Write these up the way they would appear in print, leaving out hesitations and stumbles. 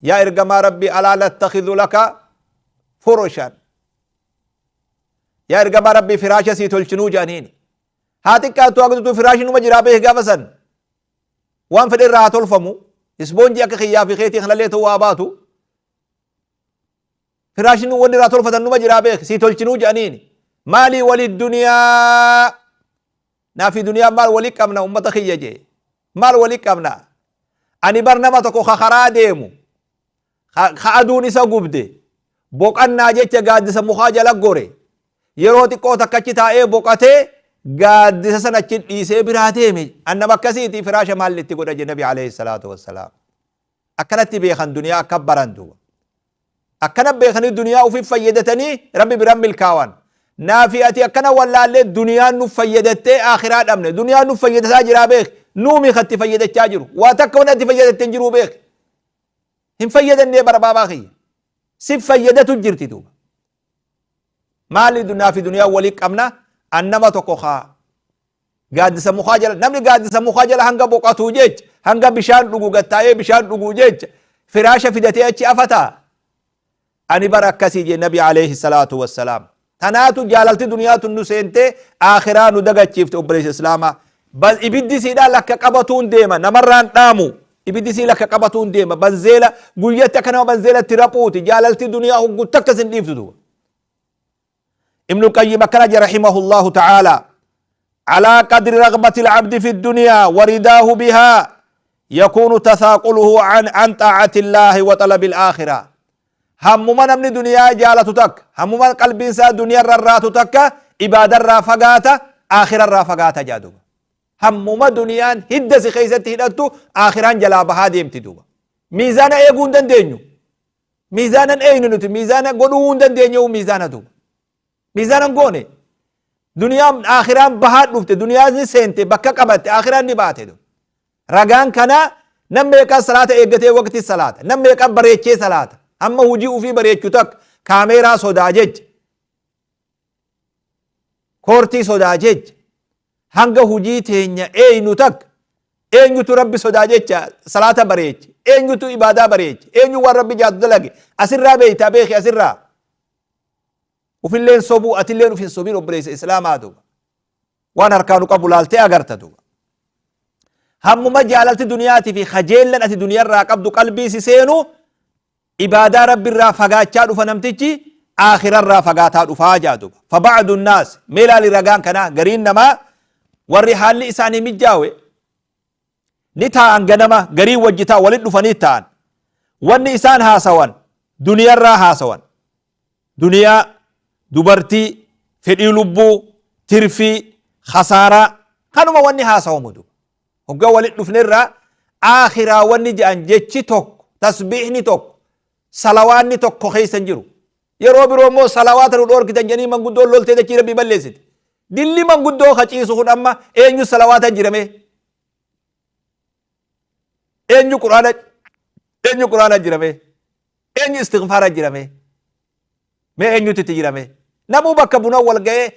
Yaa ergamaa Rabbii, alaa nattakhidhu laka furushan, yaa ergamaa Rabbii, firaasha sii tolchinuu jedhaniini. Haa xiqqaattu haa guddattu, firaashin numa jiraa beeki. Gaafa san waan fedhe irraa haa tolfamu, isboonjii akka kiyyaa fi keetii kanallee ta'uu haa baatu, firaashin wanni irraa tolfatan numa jiraa beeki, sii tolchinuu jedhaniini. Maalii wali duniyaa, naafi duniyaa maal wali qabna, ummata kiyya jee, maal wali qabna? Ani bar nama tokko ka karaa deemu, ka aduun isa gubde, boqannaa jecha gaaddisa mukaa jala gore, yeroo xiqqoo takka achi taa'ee boqatee, gaaddisa san achi dhiisee biraa deeme. An nama akkasiiti, firaasha maal itti godha je nabi alayhi salaatu wassalaam. Akkanatti beekan duniyaa, akka baran duuba akkana beekanii duniyaa ufi fayyadatanii Rabbi biran milkaawan. Naafi ati akkana wallaallee duniyaan nu fayyadattee akhiraa dhabne. Duniyaan nu fayyadataa jiraa beek, nuumi katti fayyadachaa jiru. Waa takka wanni ati fayyadatte hin jiruu beek, hin fayyadannee barbaabaa kiyya si fayyadatu jirti duuba. Maali naafi duniyaa walii qabna? An nama tokko kaa gaaddisa mukaa jala, namni gaaddisa mukaa jala hanga boqatuu jecha, hanga bishaan dhugu gattaa'ee bishaan dhuguu jecha, firaasha fidatee achi afataa? Ani bara akkasii jee nabi alayhi salaatu wassalaam. Tanaatu jaalalti duniyaa tun nu seentee akhiraa nu dagachiifte. Obboleessa islaamaa, ibiddi siidhaa lakka qabatuun deema, namarraan dhaamu. Ibiddi sii lakka qabatuun deema, banzeela guyyatti akka nama banzeelatti raphuuti. Jaalalti duniyaa hoggu takka sin dhiiftu duuba. ابن القيم أكرج رحمه الله تعالى: على قدر رغبة العبد في الدنيا ورداه بها يكون تثاقله عن طاعة الله وطلب الآخرة. Hammuma namni duniyaa jaalatu takka, hammuma qalbiin isaa duniyaa rarraatu takka, ibaadarraa fagaata, aakhirarraa fagaata jaa duuba. Hammuma duniyaan hidda si keessatti hidhattu, aakhiraan jalaa bahaa deemti duuba. Miizaana eeguu hin dandeenyu. Miizaanan eeynu nuti, miizaana godhuu hin dandeenyu miizaana duuba. Miizaanan goone. Duniyaan aakhiraan bahaa dhufte, duniyaan ni seente, bakka qabatte, aakhiraan ni baate duuba. Ragaan kana nam meeqaa salaata eeggatee waqti salaata, nam meeqaa bareechee salaata, hamma hujii ufii bareechu takka kaameeraa sodaa jecha, koortii sodaa jecha, hanga hujii teenya eeynu takka, eenyutu Rabbi sodaa jecha salaata bareeche? Eenyutu ibaadaa bareeche? Eenyu waan Rabbi jaatu dalage? Asirraa beeytaa beeki. Asirraa ufilleen sobuu, atilleen uf hin sobin, obboleessa islaamaa duuba. Waan harkaa nu qabu laaltee agarta duuba. Hammuma jaalalti duniyaatii fi kajeellan ati duniyarraa qabdu qalbii si seenu, ibaadaa Rabbi irraa fagaachaa dhufa namtichi, aakhirarraa fagaataa dhufaa jaa duuba. فبعض الناس, mee laali ragaan kanaa, gariin namaa warri haalli isaanii mijjaawe ni taa'an. Ganama garii wajji ta'a, walit dhufanii ta'an. Wanni isaan haasawan duniyarraa haasawan, duniyaa, dubartii, fedhii lubbuu, tirfii, khasaaraa, kanuma wanni haasawamu duuba. Hoggaa walit dhufnerraa aakhiraa wanni jedhan jechi tokko, tasbiihni tokko, salawaanni tokko keessa hin jiru. Yeroo biroo immoo salawaata nu dhoorkitan jedhanii manguddoon loltee dachii Rabbii balleessiti. Dilli manguddoo kaciisu kun amma eenyu salawaata jirame? Eenyu quraana, eenyu quraana jirame? Eenyu istighfaara jirame? Mee eenyutu itti jirame? Namuu bakka buna wal ga'ee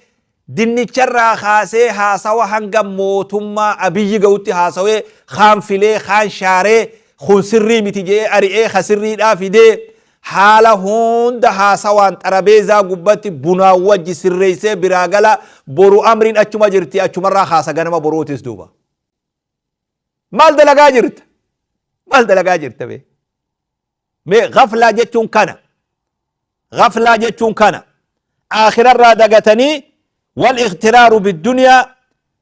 dinnicharraa kaasee haasawa hanga mootummaa Abiyyi ga'utti haasawee, kaan filee, kaan shaaree, kun sirrii miti jedhee ari'ee, ka sirriidhaa fidee, haala hunda haasawaan xarabeezaa gubbatti bunaan wajji sirreessee biraa gala. Boru amriin achuma jirti, achumarraa kaasa ganama boruutis duuba. Maal dalagaa jirta? Maal dalagaa jirta bee? Mee gaflaa jechuun kana. Gaflaa jechuun kana. Aakhirarraa dagatanii, والاغترار بالدنيا,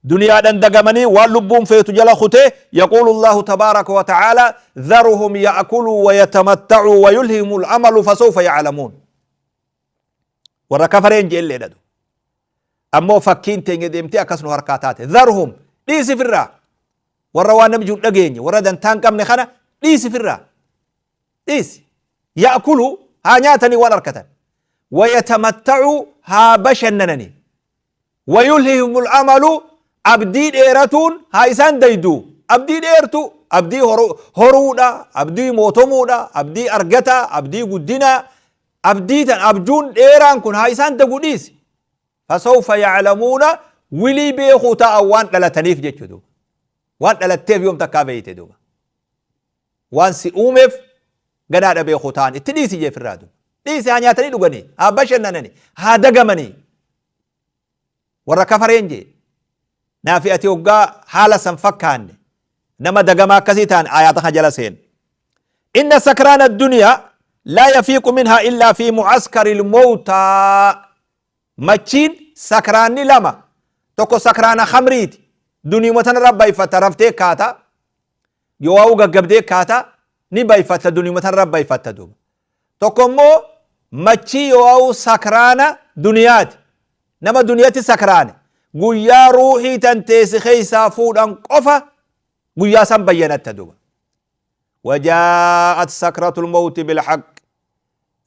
duniyaadhaan dagamanii waan lubbuun feetu jala kutee. يقول الله تبارك وتعالى: ذرهم يأكلوا ويتمتعوا ويلههم الأمل فسوف يعلمون. Warra kafareen jeelleedha. Ammoo fakkiin teenya deemtee akkas nu harkaa taate. ذرهم, dhiisi firraa, warra waan namni jiru dhageenye, warra dantaa hin qabne kana dhiisi firraa, dhiisi. يأكلوا, haa nyaatanii waan harkatan, ويتمتعوا, haa bashannananii, ويلههم الأمل, abdii dheeratuun haa isaan daydu. Abdii dheertu, abdii horuudha, abdii mootomuudha, abdii argata, abdii guddina, abdii tan abjuun dheeraan kun haa isaan dagu, dhiisi. فسوف يعلمون, wilii beekuu ta'a waan dhalataniif jechuudha. Waan dhalatteef yoom takkaa beeyte duuba? Waan si uumeef Ganaadha beeku ta'an itti dhiisi jee firraa duuba. Dhiisi, haa nyaatanii dhuganii, haa bashannananii, haa dagamanii. Warra kafareen jee. Naafi ati hoggaa haala san fakkaanne nama dagamaa akkasii ta'an aayaata kana jala seen. Inna sakraana addunyaa laa yafiiqu minhaa illaa fi mu'askari lmowtaa. Machiin sakraanni lama, tokko sakraana khamriiti, duniyuma tanarra bayfatta, raftee kaata, yoo gaggabdee kaata ni bayfatta, duniyuma tanarra bayfatta duuba. Tokko immoo machii yoo sakraana duniyaati, nama duniyatti sakraane, guyyaa ruuhii tanteesi keessaa fuudhan qofa guyyaa san bayyanatta duuba. وجاءت سكرة الموت بالحق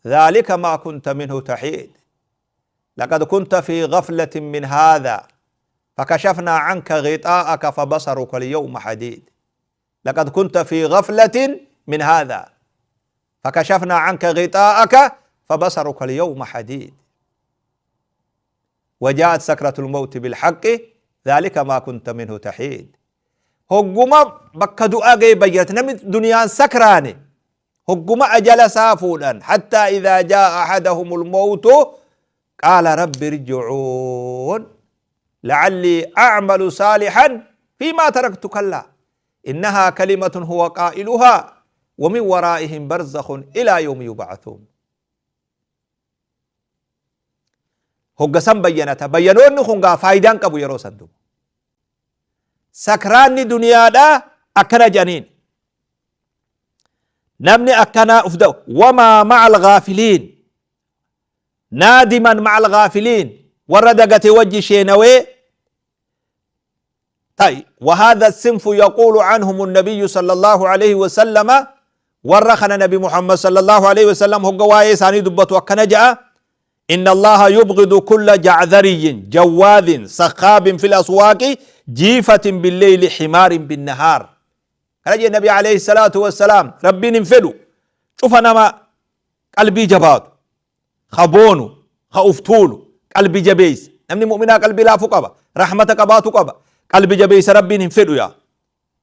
ذلك ما كنت منه تحيد لقد كنت في غفلة من هذا فكشفنا عنك غطاءك فبصرك اليوم حديد. لقد كنت في غفلة من هذا فكشفنا عنك غطاءك فبصرك اليوم حديد. وجاءت سكرة الموت بالحق ذلك ما كنت منه تحيد. Hogguma bakka du'aa ga'e bayyate namni duniyaan sakraane, hogguma ajala isaa fuudhan, حتى إذا جاء أحدهم الموت قال رب ارجعون لعلي أعمل صالحا فيما تركت كلا إنها كلمة هو قائلها ومن ورائهم برزخ إلى يوم يبعثون. Hogga san bayyanata. Bayyanoonni kun gaa faayidaan qabu yeroo san duuba. Sakraanni duniyaadhaa akkana jedhaniin. Namni akkanaa uf da'u وما مع الغافلين نادما مع الغافلين, warra dagate wajji sheenawee. طيب، وهذا الصنف يقول عنهم النبي صلى الله عليه وسلم, warra kana نبي محمد صلى الله عليه وسلم هو waa'ee isaanii dubbatu akkana ja'a: إن الله يبغض كل جعذري جواذ سخاب في الأسواق، جيفة بالليل، حمار بالنهار. Kana jee النبي عليه الصلاة والسلام. Rabbiin hin fedhu cufa nama qalbii jabaatu, ka boonu, ka uftuulu, qalbii jabeeysa. Namni mu'minaa qalbii laafu qaba, rahmata qabaatu qaba. Qalbii jabeeysa Rabbiin hin fedhu. Yaa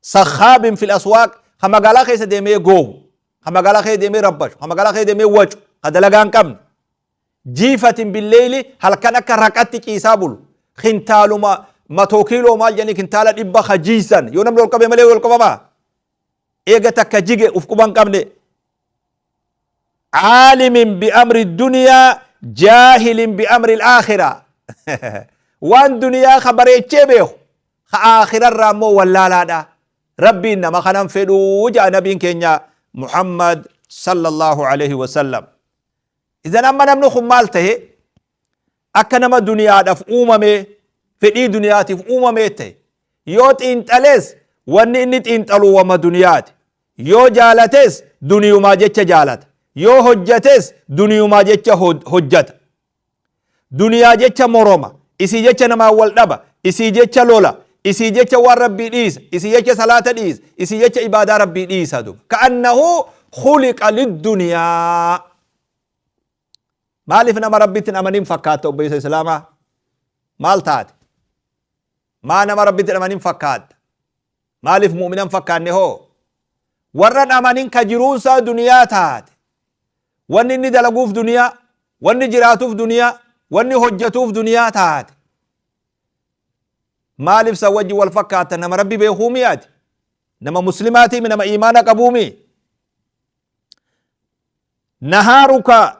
سخاب في الأسواق, ka magaalaa keessa deemee goowu, ka magaalaa keessa deemee rabbashu, ka magaalaa keessa deemee wacu, ka dalagaa hin qabne, جيفة بالليل, halkan akka raqatti ciisaa bulu, kintaaluma 100 kiiloo maal jedhanii, kintaala 100 ka jiisan, yoo namni ol qabe malee ol qabamaa, eega takka jige uf quban qabne, عالم بأمر الدنيا جاهل بأمر الآخرة, waan duniyaa ka bareechee beeku, ka aakhirarraa immoo wallaalaadha. Rabbiin nama kanan fedhuu ja'a nabiin keenya Muhammad صلى الله عليه وسلم. إذن amma namni kun maal tahe? Akka nama duniyaadhaaf uumame, fedhii duniyaatiif uumame ta'e. Yoo xiinxalees wanni inni xiinxalu wama duniyaati, yoo jaalates duniyumaa jecha jaalata, yoo hojjates duniyumaa jecha hojjata, duniyaa jecha moroma, isii jecha namaa wal dhaba, isii jecha lola, isii jecha waan Rabbii dhiisa, isii jecha salaata dhiisa, isii jecha ibaadaa Rabbii dhiisa duba. كأنه خلق للدنيا. Maaliif nama Rabbitti hin amanin fakkaatta? Obboleessa islaamaa, maal taate? Maa nama Rabbitti hin amanin fakkaatta? Maaliif mu'minan fakkaanne hoo? Warra amanin ka jiruunsaa duniyaa taate, wanni inni dalaguuf duniyaa, wanni jiraatuuf duniyaa, wanni hojjetuuf duniyaa taate, maaliif san wajji wal fakkaata? Nama Rabbi beekuu mi'aati, nama muslimaatii, nama iimaana qabuumi. نهارك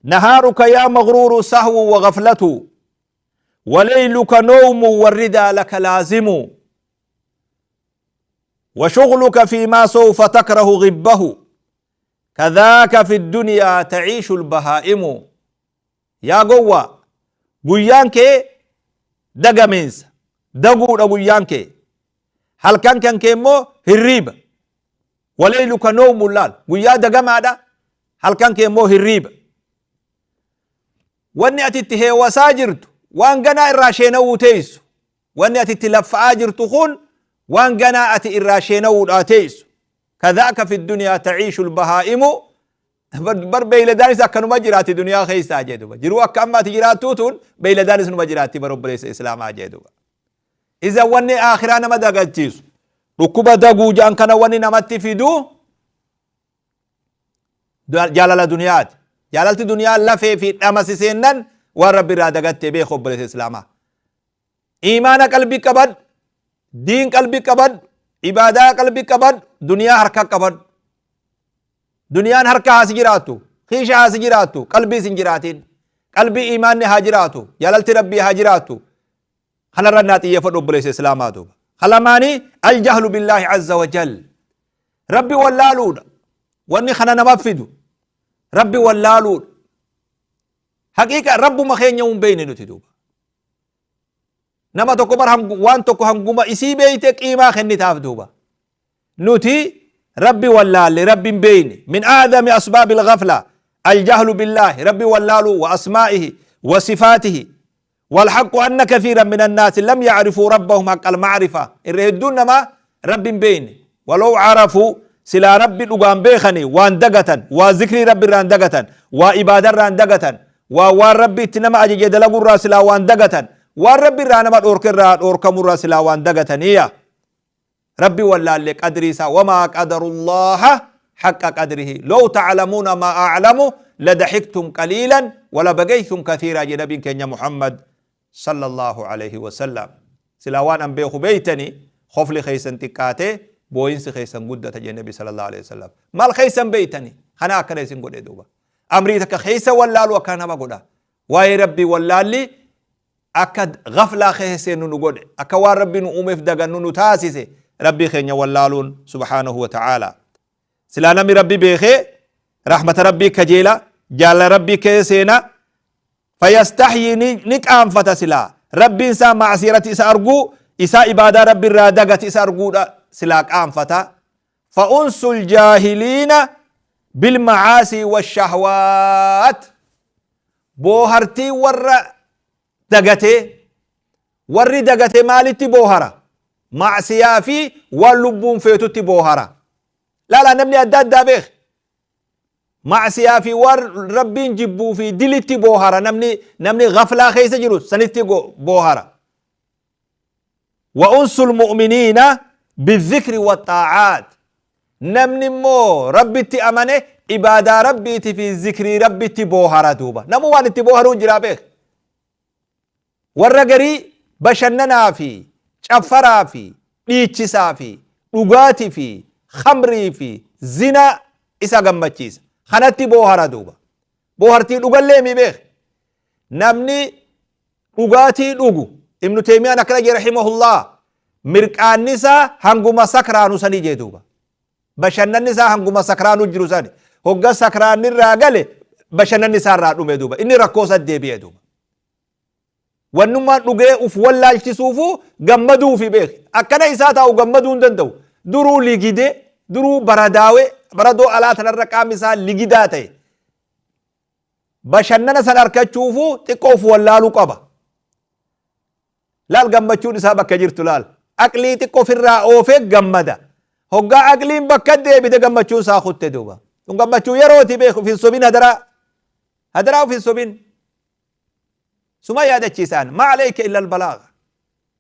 نهارك يا مغرور سهو وغفلة، وليلك نوم والردى لك لازم، وشغلك فيما سوف تكره غبه، كذاك في الدنيا تعيش البهائم. Yaa gowwaa, guyyaan kee dagamiinsa, daguudha guyyaan kee, halkan kan kee immoo hirriiba. وليلك نوم, laal, guyyaa dagamaadha, halkan kee immoo hirriiba. Wanni ati itti heewasaa jirtu waan ganaa irraa sheenawuu teessu. Wanni ati itti laffa'aa jirtu kun waan ganaa ati irraa sheenawuudhaa teessu. كذاك في الدنيا تعيش البهائم. Bar beeyladaanis akkanuma jiraatti duniyaa keessaa jee duba. Jiruu akka amma ati jiraattuu tun beeyladaanis numa jiraatti bar, obboleessa islaamaa jee duba. Iza wanni akhiraa nama dagachiisu, dhukkuba daguu jaan kana wanni namatti fidu Jaalala duniyaati. Jaalalti duniyaa lafee fi dhama si seennan waan Rabbi irraa dagatte beeki obboleessa Islaamaa. Iimaana qalbii qabadhu, diin qalbii qabadhu, ibaadaa qalbii qabadhu, duniyaa harka qabadhu. Duniyaan harka haa si jiraattu, kiisha haa si jiraattu, qalbii sin jiraatin. Qalbii iimaanni haa jiraatu, jaalalti Rabbii haa jiraattu. Kanarra naa xiyyeeffadhu obboleessa Islaamaa duuba. Kalamaanii aljahlu billaahi azza wa jal. Rabbi wallaaluudha. Wanni kana nama fidu. Rabbi wallaaluudha. Haqiiqa Rabbuma keenya hin beeyne nuti duuba. Nama tokko bar waan tokko hanguma isii beeyte qiimaa kennitaaf duuba. Nuti Rabbi wallaalle, Rabbi hin beeyne. Min a'zami asbaabil ghafla aljahlu billaahi, Rabbi wallaaluu, wa asmaa'ihi wa sifaatihi. Walhaqqu anna kathiiran min annaasi lam ya'rifuu rabbahum haqqal ma'rifa. Irra hedduun namaa Rabbi hin beeyne. Walaw carafuu, silaa Rabbi dhugaan beekanii waan dagatan, waa zikrii Rabbi irraan dagatan, waa ibaada irraan dagatan, waa waan Rabbi itti nama ajaje dalagu irraa silaa waan dagatan, waan Rabbi irraa nama dhoorke irraa dhoorkamu irraa silaa waan dagataniya. Rabbi wallaalle qadrii isaa, wamaa qadarullaaha haqqa qadrihi low ta'lamuuna maa a'lamu ladahiktum qaliilan walabagaytum kathiiraa jedhe nabiin keenya Muhammad sallallahu alayhi wasallam. Silaa waan an beeku beeytani khofli keessan xiqqaatee booyinsi keessan guddata jedhe nabi sallallahu alayhi wasallam. Maal keessan beeytani kana akkana isin godhe duuba. Amrii takka keessa wallaalu akkana nama godha. Waa'ee Rabbii wallaalli akka ghaflaa keessa seennu nu godhe, akka waan Rabbi nu uumeef dagannu nu taasise Rabbii keenya wallaaluun subhaanahu wa ta'aalaa. Silaa namni Rabbi beekee rahmata Rabbii kajeela, jaalala Rabbii keessa seena, fayastahyii ni qaanfata silaa Rabbiin isaa ma'asiyarratti isa arguu, isaa ibaadaa Rabbi irraa dagati isa arguudha silaa qaanfata. Fa'unsul jaahiliina bil ma'aasii washahwaat, boohartii warra dagatee, warri dagate maalitti boohara? Ma'siyaa fi waan lubbuun feetutti boohara. Laalaa, namni adda addaa beek. Ma'siyaa fi waan Rabbiin jibbuu fi dilitti boohara. Namni ghaflaa keessa jiru sanitti boohara. Wa unsul mu'miniina bizikri waxxaacaat, namni immoo Rabbitti amane ibaadaa Rabbiiti fi zikrii Rabbitti boohara duuba. Namuu waan itti booharuu jiraa beek. Warra garii bashannanaa fi caffaraa fi dhiichisaa fi dhugaatii fi khamrii fi zinaa isa gammachiisa. Kanatti boohara duuba. Boohartii dhugallee mi beek. Namni dhugaatii dhugu, Ibnu Teeymiyaan akkana jedhe rahimahullah, mirqaanni isaa hanguma sakraanu sanii jee duuba. Bashannanni isaa hanguma sakraanu jiru sani. Hogga sakraanni irraa gale bashannanni isaa irraa dhume duuba. Inni rakkoo isa deebi'e duuba. Wannummaan dhugee uf wallaalchisuufu gammaduufi beeki. Akkana isaa taa'u gammaduu hin danda'u. Duruu ligidee, duruu baradaawee, baradoo alaa tanarra qaamni isaa ligidaa ta'e. Bashannana san arkachuufuu xiqqoo uf wallaaluu qaba. Laal, gammachuun isaa bakka jirtu laal. Aqlii xiqqoo ofirraa oofee gammada. Hoggaa aqliin bakka deebite gammachuun isaa kutte duuba. Kun gammachuu yerooti beeku, of hin sobin hadaraa. Hadaraa of hin sobin. Suma yaadachiisaan maa alayka illa albalaaga.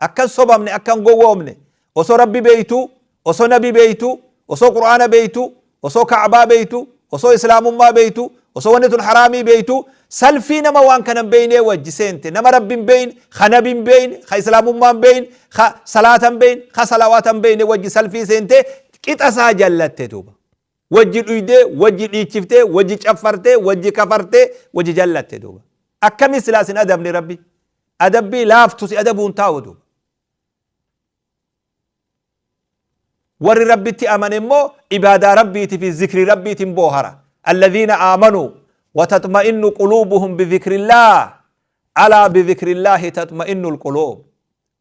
Akka hin sobamne, akka hin gowwoomne. Osoo Rabbi beeytuu, osoo Nabi beeytuu, osoo Qur'aana beeytuu, osoo Ka'baa beeytuu, osoo Islaamummaa beeytuu, osoo wanni tun haraamii beeytuu, salfii nama waan kana hin beeynee wajji seente, nama Rabbi hin beeyne, ka Nabi hin beeyne, ka Islaamummaa hin beeyne, ka salaata hin beeyne, ka salawaata hin beeyne wajji salfii seente, qixa isaa jallatte duuba. Wajji dhuydee, wajji dhiichiftee, wajji caffartee, wajji kafartee, wajji jallatte duuba. Akkami silaa sin adabne Rabbi? Adabbii laaftu si adabuun taa'u duuba. Warri Rabbitti amane immoo ibaadaa Rabbiitii fi zikrii Rabbiitiin boohara. Alladhiina aamanuu wataxma'innu quluubuhum bidhikrillaah, alaa bidhikrillaahi taxma'innu alquluub.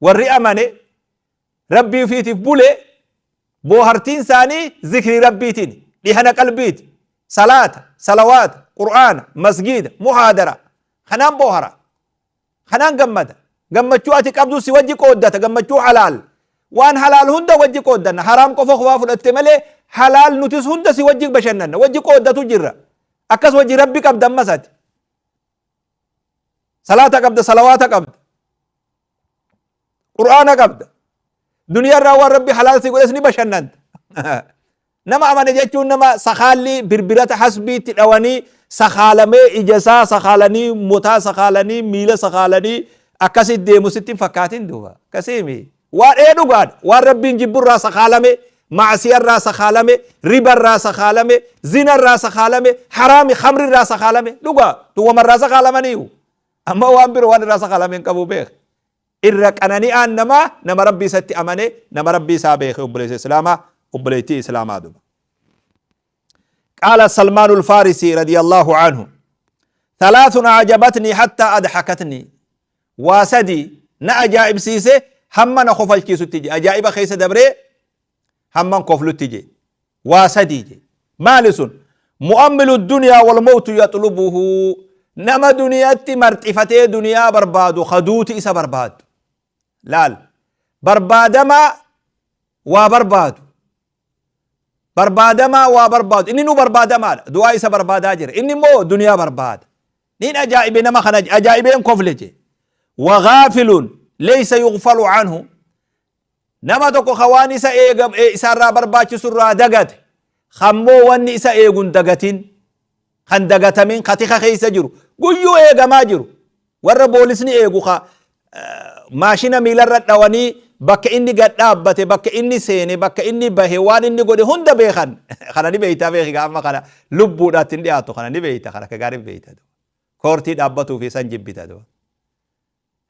Warri amane Rabbii ofiitiif bule boohartiin isaanii zikrii Rabbiitiin, dhihana qalbiiti, salaata, salawaata, Qur'aana, masgiida, muhaadara kanaan boohara, kanaan gammada. Gammachuu ati qabdu si wajji qooddata. Gammachuu halaal, waan halaal hunda wajji qooddanna. Haraam qofa kophaa fudhatte malee halaal nutis hunda si wajji bashannanna, wajji qooddatu jirra. Akkas wajji Rabbi qabda. Ammas ati salaata qabda, salawaata qabda, Qur'aana qabda. Duniyaa irraa waan Rabbi halaal si godhes ni bashannanta. Nama amane jechuun nama sakaalli birbirata hasbiitti dhawanii sakaalamee ija isaa sakaalanii motaa sakaalanii miila sakaalanii akkasitti deemu sitti hin fakkaatin duuba. Akkasiimi. Waan ee dhugaadha. Waan Rabbiin jibburraa sakaalame, ma'asiyarraa sakaalame, ribarraa sakaalame, zinarraa sakaalame, haraami khamrirraa sakaalame dhugaa. Tun wamarraa sakaalamaniiyu. Amma waan biroo waan irraa sakaalame hin qabu beek. Irra qanani'aan namaa nama Rabbii isatti amane, nama Rabbii isaa beeke obboleessa Islaamaa, obboleettii Islaamaa duba. Qaala Salmaanul Faarisii radiyallahu anhu. Thalathun ajabatni hatta adhakatni. Waa sadi na ajaa'ibsiise hamma na kofalchiisutti je. Ajaa'iba keessa dabree hamman koflutti je. Waa sadii je. Maali sun? Mu'ammilu duniyaa wal mawtu yaxlubuhu. Nama duniyatti marxifatee duniyaa barbaadu kaduuti isa barbaadu. Laal. Barbaadamaa waa barbaadu. Barbaadamaa waa barbaadu. Inni nu barbaadamaadha. Du'aa isa barbaadaa jira. Inni immoo duniyaa barbaada. Niin ajaa'ibe nama kana ajaa'ibeen kofle je. Wagaafilun leeysa yughfalu anhu. Nama tokko ka waan isa eega isaarraa barbaachisu irraa dagate, kammoo wanni isa eegu hin dagatin, kan dagatamin, ka tika keessa jiru, guyyuu eegamaa jiru. Warra boolisni eegu ka maashina miilarra dhawanii bakka inni gad dhaabbate, bakka inni seene, bakka inni bahe, waan inni godhe hunda beekan. Kana ni beeytaa beeki gaa amma kana lubbuudhaatti hin dhiyaatu kana ni beeyta kana akka gaarii beeyta. Koortii dhaabbatuu fi san jibbita.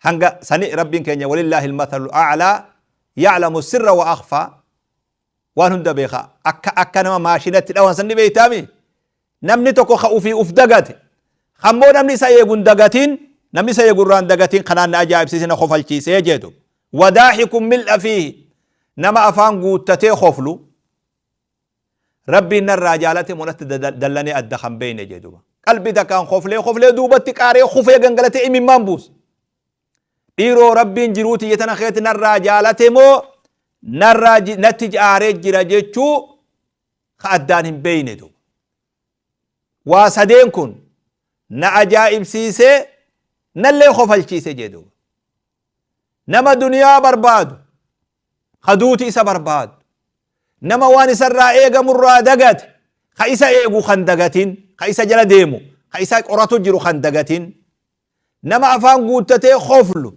Hanga sani Rabbiin keenya walillaahi almathalu a'laa ya'lamu sirra wa akhfaa waan hunda beeka akka akka nama maashinatti dhawan san ni beeytaami namni tokko ka ufii uf dagate kammoo namni isa eegu hin dagatin namni isa eegu irraa hin dagatin kanaan na ajaa'ibsiise na kofalchiisee jedhu wadaaxikun mil'a fiihi nama afaan guuttatee koflu Rabbiin narraa jaalate moo natti dallanee adda kan beeyne jee duuba. Qalbii takkaan koflee koflee duubatti qaaree kufee gangalatee imimmaan buuse. Dhiiroo Rabbiin jiruu tiyya tana keetti narraa jaalate moo narraa natti aaree jira jechuu ka addaan hin beeyne duuba. Waa sadeen kun na ajaa'ibsiisee nallee kofalchiise jee duuba. Nama duniyaa barbaadu ka duuti isa barbaadu nama waan isarraa eegamurraa dagate ka isa eegu kan dagatin ka isa jala deemu ka isa qoratu jiru kan dagatin nama afaan guuttatee koflu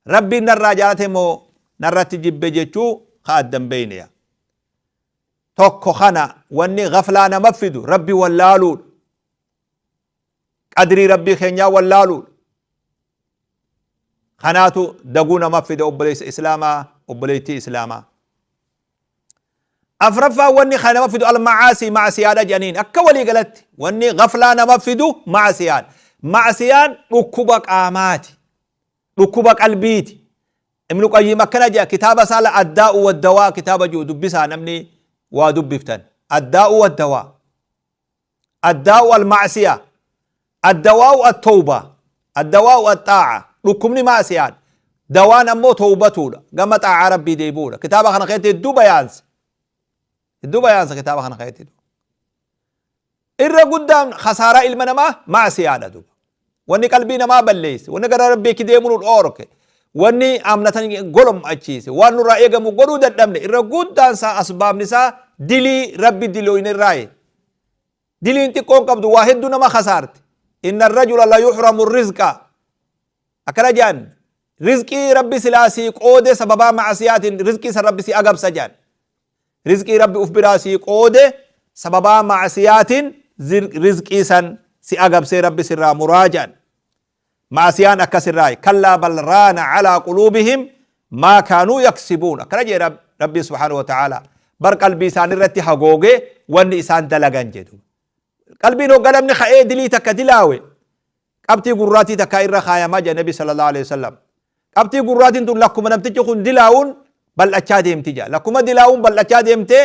Rabbiin narraa jaalate moo narratti jibbe jechuu ka addan beeyne yaa tokko kana wanni gaflaa nama fidu Rabbi wallaaluudha qadrii Rabbii keenyaa wallaaluudha. Kanaatu daguu nama fida obboleessa Islaamaa, obboleettii Islaamaa. Afraffaan wanni kana nama fidu al-macaasii macasiyaadha jedhaniin akka walii galatti wanni gaflaa nama fidu macasiyaadha. Macasiyaan dhukkuba qaamaati. Dhukkuba qalbiiti. Ibnu Qayyim akkana jedha kitaaba isaa la addaa'u waddawaa kitaaba jiru dubbisaa namni waa dubbiftan. Addaa'u waddawaa. Addaa'u al-ma'siya. Addawaa'u at-tawba. Addawaa'u at-xaa'a. Dhukkubni ma'siyaadha. Dawaan ammoo tawbatuudha. Gama xaa'aa Rabbii deebi'uudha. Kitaaba kana keessatti hedduu bayaansa. Hedduu bayaansa kitaaba kana keessatti. Irra guddaan khasaaraa ilma namaa ma'siyaadha duuba. Wanni qalbii namaa balleesse, wanni gara Rabbii itti deemuu nu dhoorke, wanni amnatan golom'achiise, waan nurraa eegamu godhuu dadhabne irra guddaan isaa asbaabni isaa dilii Rabbi dilooyne irraayi. Diliin xiqqoon qabdu waa hedduu nama khasaarti. Inna rajula la yuhramu rizqa. Akkana jedhan rizqii Rabbi silaa sii qoode sababaa ma'asiyaatiin rizqii san Rabbi si agabsa jedhan. Rizqii Rabbi uf biraa sii qoode sababaa ma'asiyaatiin rizqii san si agabsee Rabbi sirraa muraa jedhan. Ma'asiyaan akkas irraayi. Kallaa bal raana calaa quluubihim maa kaanuu yaksibuun. Akkana jedhe Rabbiin subhaanahu wa ta'aalaa. Bar qalbii isaanii irratti hagoogee wanni isaan dalagan jedhu. Qalbiin hoggaa namni ka'ee dilii takka dilaawe qabxii gurraatii takka irra kaayamaa jedha Nabi sallallahu alaihi wasallam. Qabxii gurraatiin tun lakkuma namtichi kun dilaawuun bal'achaa deemti jedha. Lakkuma dilaawuun bal'achaa deemtee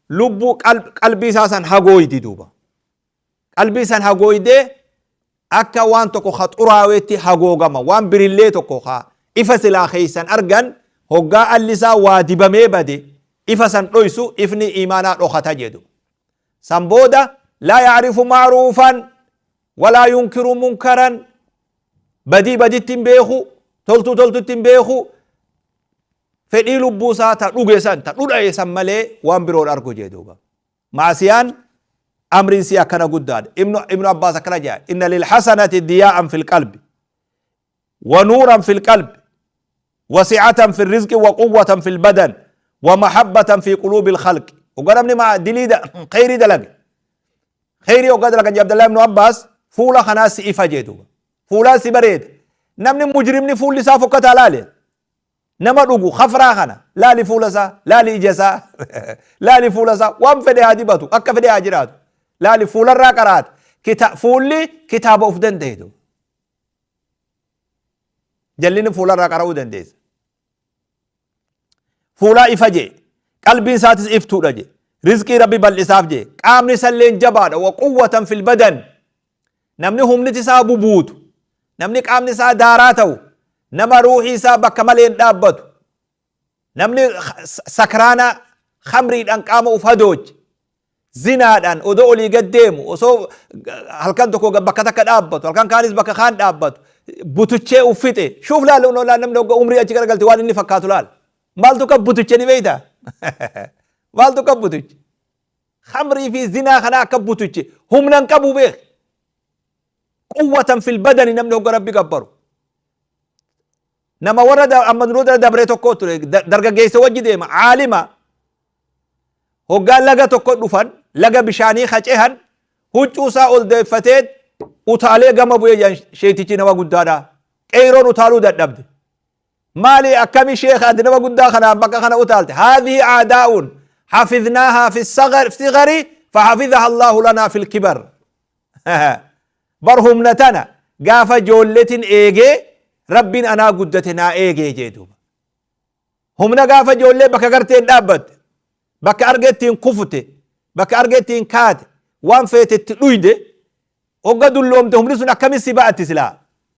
lubbuu qalbii isaa san hagooydi duuba. Qalbii san hagooydee akka waan tokko ka xuraaweetti hagoogama. Waan birillee tokko ka ifa silaa keessan argan hoggaa alli isaa waa dibamee bade ifa san dhoysu ifni imaanaa dhokata jedhu. San booda laa yacrifu ma'ruufan walaa yunkiru munkaran badii baditti hin beeku toltuu toltutti hin beeku fedhii lubbuu isaa ta dhuge san ta dhudha'e san malee waan biroon argu jee duuba. Maasiyaan amriin sii akkana guddaadha. Ibnu Abbaas akkana jedha. Inna lilhasanati diyaa'an fil qalbi wa nuuran fil qalbi wa si'atan fil rizqi wa quwwatan fil badan wa mahabbatan fi quluubil khalqi. Hoggaa namni maa dilii kheyrii dalage, kheyrii hoggaa dalagan jedha Abdallah ibnu Abbaas, fuula kanaa si ifa jee duuba. Fuulaan si bareeda. Namni mujrimni fuulli isaa fokkataa laale. Nama dhugu khafraa kana laali, fuula isaa laali, ija isaa laali, fuula isaa waan fedhe haa dibatu, akka fedhe haa jiraatu, laali, fuularraa qaraata. Fuulli kitaaba of danda'e duuba. Jallinni fuularraa qara'uu dandeessa. Fuulaa ifa jee, qalbiin isaatis iftuudha jee, rizqii Rabbi bal'isaaf jee, qaamni isalleen jabaadha. Wa quwwatan fil badan, namni humniti isaa bubuutu, namni qaamni isaa daaraa ta'u, nama ruuhii isaa bakka malee hin dhaabbatu, namni sakraana khamriidhaan qaama uf hadooche, zinaadhaan odoo olii gad deemu, osoo halkan tokko bakka takka dhaabbatu, halkan kaanis bakka kaan dhaabbatu, butuchee uf fixe. Shuuf, laal, laal, namni hogga umrii achi garagalte waan inni fakkaatu laal. Maaltu ka butuche ni beeyta? Maaltu ka butuche? Khamrii fi zinaa kana akka butuche, humna hin qabu beek. Quwwatan fil badani, namni hogga Rabbi gabbaru nama warra amma dura dabree tokko ture, dargaggeessa wajji deema, caalima. Hoggaa laga tokko dhufan, laga bishaanii kacehan, huccuu isaa ol deeffatee utaalee gama bu'ee jedhan. Sheetichi nama guddaadha, qeeyroon utaaluu dadhabde. Maali, akkami sheekh, ati nama guddaa kanaan bakka kana utaalte? Haadhihi aadaa'un hafidnaahaa fi sigari fahafidaha Allahu lanaa fil kibar. Bar humna tana gaafa joolletin eegee Rabbiin anaa guddate naa eegee jee duuba. Humna gaafa ijoollee bakka garteen dhaabbatte, bakka argettiin kufute, bakka argettiin kaate, waan feetetti dhuyde, hogga dulloomte humni sun akkamitti si ba'atti silaa?